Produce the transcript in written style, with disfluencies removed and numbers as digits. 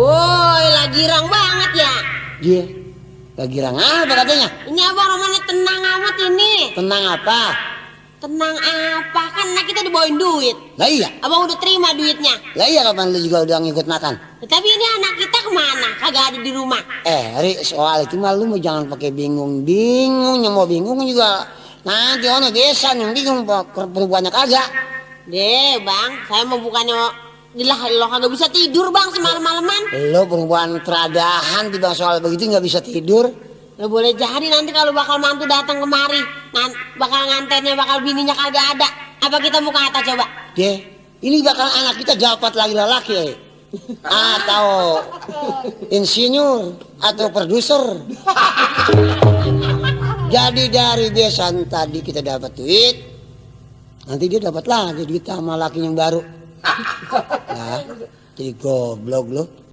Woi, lagi girang banget ya. Dia lagi girang apa katanya? Ini abang romannya tenang amat ini. Tenang apa? Tenang apa? Kan anak kita dibawain duit. Lah iya. Abang udah terima duitnya. Lah iya, kapan lu juga udah ngikut makan? Tapi ini anak kita kemana? Kagak ada di rumah. Ri, soal itu mah lu mau jangan pakai bingung-bingung. Yang mau bingung juga nanti ono desa yang bingung perubahannya kagak. Deh bang, saya mau bukannya lo kagak bisa tidur bang semalam-malaman. Lo perubahan peradahan tiba soal begitu nggak bisa tidur. Lo boleh jadi nanti kalau bakal mantu datang kemari, bakal ngantennya, bakal bininya kagak ada. Apa kita mau kata coba? Deh, ini bakal anak kita dapat laki-laki ya. Atau insinyur atau produser. Jadi dari besan tadi kita dapat duit, nanti dia dapat lagi duit sama laki yang baru. Nah, jadi goblok lo.